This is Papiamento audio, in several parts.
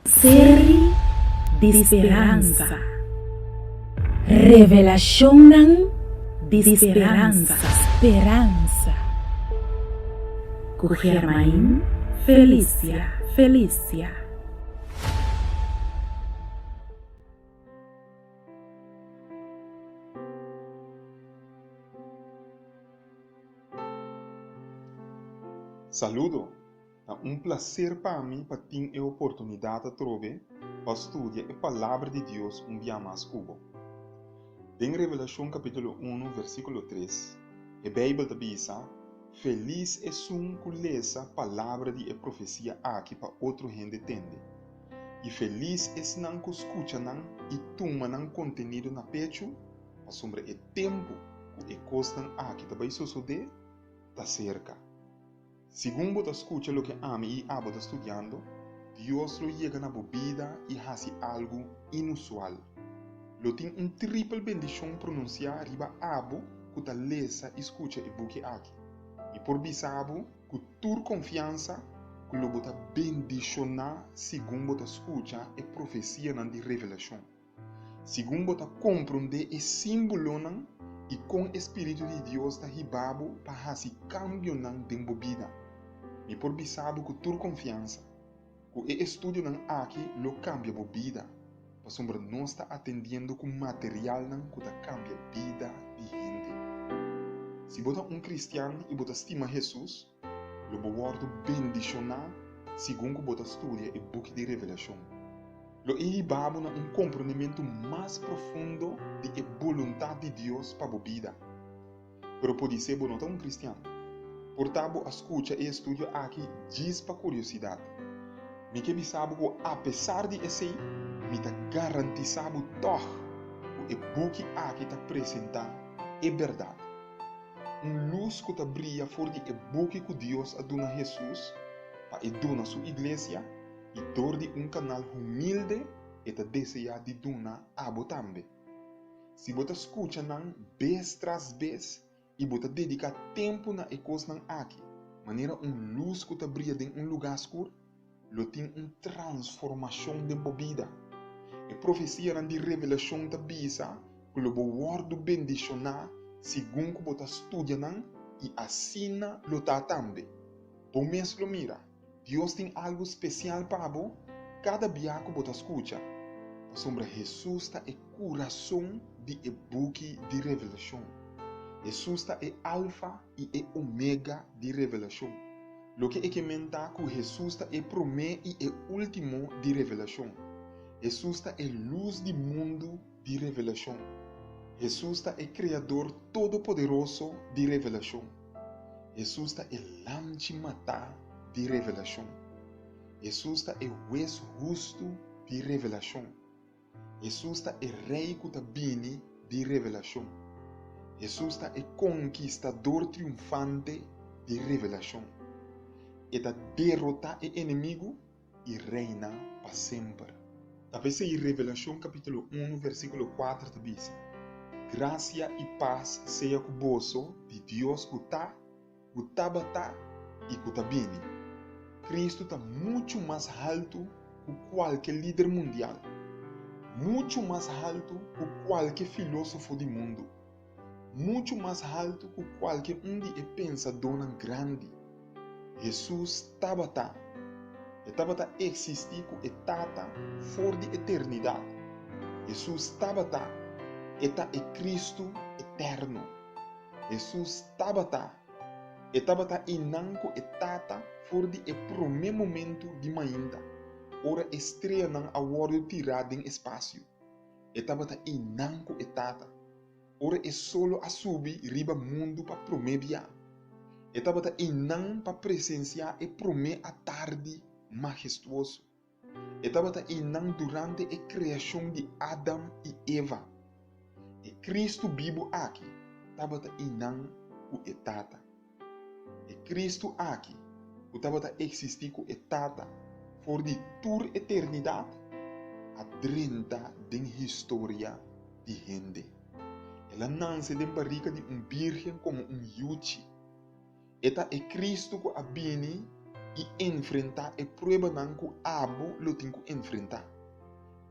Seri di speransa. Revelashonnan di speransa. Speransa. Ku Germain Felicia Felicia. Saludo! Ta un placer pa mi pa tin e oportunidad atrobe pa studia e Palabra di Dios un bia mas cu bo. Den Revelacion capitulo uno versiculo tres, e Bijbel ta bisa, Felis esun cu lesa palabra di e profecia aki pa otro hende tende, i felis esnan cu scucha nan i tuma nan contenido na pechu, pasobra e tempu ku e kosnan aki ta bai sosodé ta serka. Segun bo ta skucha loke ami i abo ta studiando, Dios lo yega na bo bida i hasi algu inusual. Lo tin un tripel bendishon pronunsiá riba abo ku ta lesa i skucha e buki aki. Mi por bisa bo ku tur konfiansa ku lo bo ta bendishoná segun bo ta skucha e profesianan di Revelashon. Segun bo ta komprondé e símbolonan i kon e spiritu di Dios ta hiba bo pa hasi kambionan den bo bida, mi por bisa bo ku tur konfiansa ku e estudionan aki lo kambia bo bida, pasobra nos ta atendiendo ku materialnan ku ta kambia bida di hende. Si bo ta un kristian i bo ta stima Hesus, lo bo wòrdu bendishoná segun ku bo ta studia e buki di Revelashon. Lo e hiba bo na un komprondementu mas profundo di e boluntat di Dios pa bo bida. Pero podisé bo no ta un kristian. Por ta bo a skucha e estudio aki djis pa kuriosidat. Mi ke bisa bo ku apesar di esei, mi ta garantisá bo tòg ku e buki aki ta presentá e bèrdat. Un lus ku ta bria for di e buki ku Dios a duna Hesus pa e duna su iglesia i dor di un kanal humilde e ta deseá di duna abo tambe. Si bo ta skucha nan bes tras bes i bo ta dediká tempu na e kosnan aki, manera un lus ku ta bria den un lugá skur, lo tin un transformashon den bo bida. E profesianan di Revelashon ta bisa ku lo bo wòrdu bendishoná segun ku bo ta studia nan i asina lo ta tambe. Bo mes lo mira, Dios tin algu spesial pa bo kada bia ku bo ta skucha, pasobra Hesus ta e kurason di e buki di Revelashon. Hesus ta e Alfa i e Omega di Revelashon. Loke e ke men ta ku Hesus ta e promé i e último di Revelashon. Hesus ta e lus di mundu di Revelashon. Hesus ta e Kreador todopoderoso di Revelashon. Hesus ta e Lamchi matá di Revelashon. Hesus ta e Hues hustu di Revelashon. Hesus ta e Rei ku ta bini di Revelashon. Hesus ta e Konkistador triunfante di Revelashon. E ta derotá e enemigu i reina pa semper. Ta p'esei Revelashon kapítulo unu versíkulo kuater ta bisa, Grasia i pas sea ku boso di Dios ku ta, ku tabata i ku ta bini. Kristu ta muchu mas haltu ku kualke lider mundial, muchu mas haltu ku kualke filósofo di mundu, muchu mas haltu ku kualke un di e pensadónan grandi. Hesus tabata. E tabata eksistí ku e Tata for di eternidat. Hesus tabata. E ta e Kristu eterno. Hesus tabata. E tabata einan ku e Tata for di e promé momentu di mainta, ora e streanan a wòrdu tirá den espasio. E tabata einan ku e Tata, ora e solo a subi riba mundu pa promé bia. E tabata einan pa presensiá e promé atardi mahestuoso. E tabata einan durante e kreashon di Adam i Eva. E Kristu bibu aki tabata einan ku e Tata. E Kristu aki, ku tabata eksistí ku e Tata for di tur eternidat, a drenta den historia di hende. El a nanse den barika di un bírgen komo un yuchi. E ta e Kristu ku a bini i enfrentá e pruebanan ku abo lo tin ku enfrentá.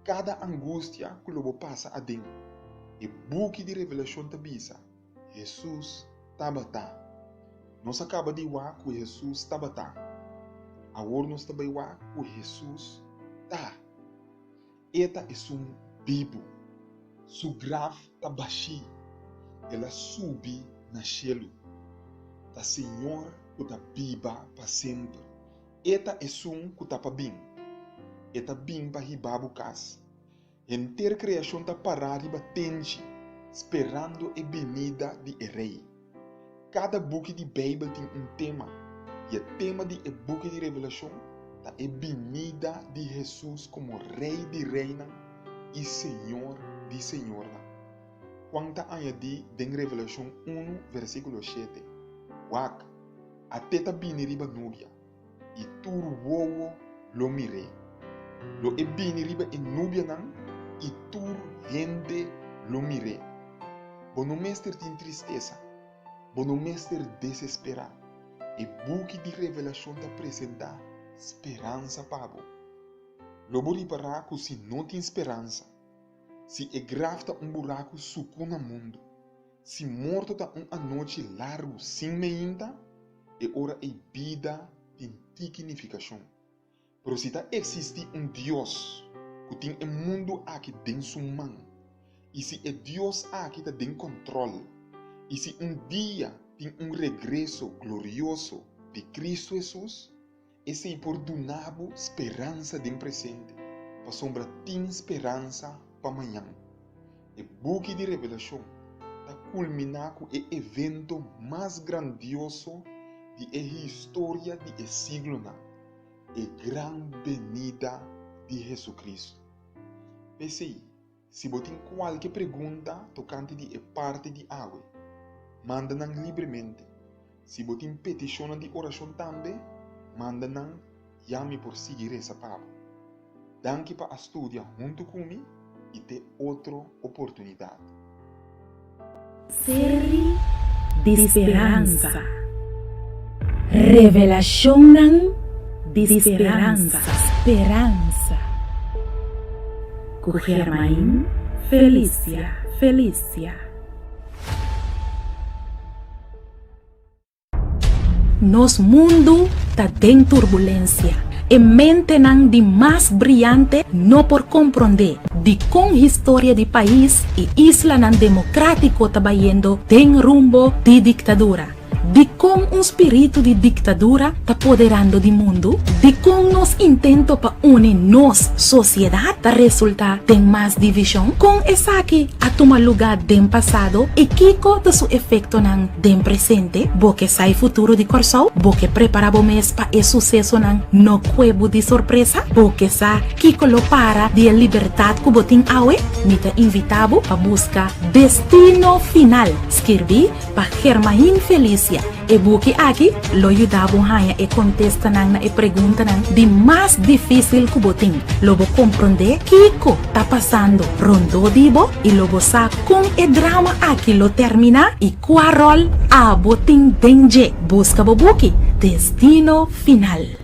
Kada angustia ku lo bo pasa aden. E buki di Revelashon ta bisa, Hesus tabata. Nos a kaba di wak ku Hesus tabata. Awor nos ta bai wak ku Hesus ta. E ta esun bibu. Su graf ta bashí. El a subi na shelu. Ta Señor ku ta biba pa semper. E ta esun ku ta pa bin. E ta bin pa hiba bo kas. Henter kreashon ta pará riba tenchi, sperando e binida di e Rei. Kada buki di Beibel tin un tema, i e tema di e buki di Revelashon ta e binida di Hesus komo Rei di reinan i Señor di señornan. Juan ta añadí den Revelashon unu versíkulo shete, Wak, at'é ta bini riba nubia, i tur wowo lo mir'é. Lo e bini riba e nubianan i tur hende lo mir'é. Bo no mester tin tristesa, bo no mester desesperá. E buki di Revelashon ta presentá speransa pa bo. Lo bo ripará ku si no tin speransa, si e graf ta un buraku sukú na mundu, si morto ta un anochi largu sin meinta, e ora ei bida tin tiki nifikashon. Pero si ta eksistí un Dios ku tin e mundu aki den su man, i si e Dios aki ta den kòntròl, i si un dia tin un regreso glorioso di Kristu Hesus, esei por duna bo speransa den presente, pasobra tin speransa pa mañan. E buki di Revelashon ta kulminá ku e evento mas grandioso di e historia di e siglonan, e gran benida di Hesucristo. P'esei, si bo tin kualke pregunta tokante di e parti di awe, manda nan libremente. Si bo tin petishonnan di orashon tambe, manda nan ya mi por sigui resa pa bo. Danki pa a studia huntu ku mi i te otro oportunidat. Seri di speransa. Revelashonnan di speransa. Speransa. Ku Germain Felicia Felicia. Nos mundu ta den turbulensia. E mentenan di mas briante no por komprondé dikon historia di pais i islanan demokratiko ta bayendo den rumbo di diktadura. Dikon un spiritu di diktadura ta poderando di mundu? Dikon nos intento pa uni nos sosiedat ta resultá den mas divishon? Kon esaki a tuma lugá den pasado i kiko ta su efektonan den presente? Bo ke sa e futuro di Kòrsou? Bo ke prepará bo mes pa e susesonan no kue bo di sorpresa? Bo ke sa kiko lo para di e libertat ku bo tin awe? Mi ta invitá bo pa buska Destino Final, skirbí pa Germain Felicia. E buki aki lo yuda bo haña e kontestanan na e preguntanan di mas difísil ku bo tin. Lo bo komprondé kiko ta pasando rondó di bo i lo bo sa kon e drama aki lo terminá i kua ròl abo tin den dje. Buska bo buki Destino Final.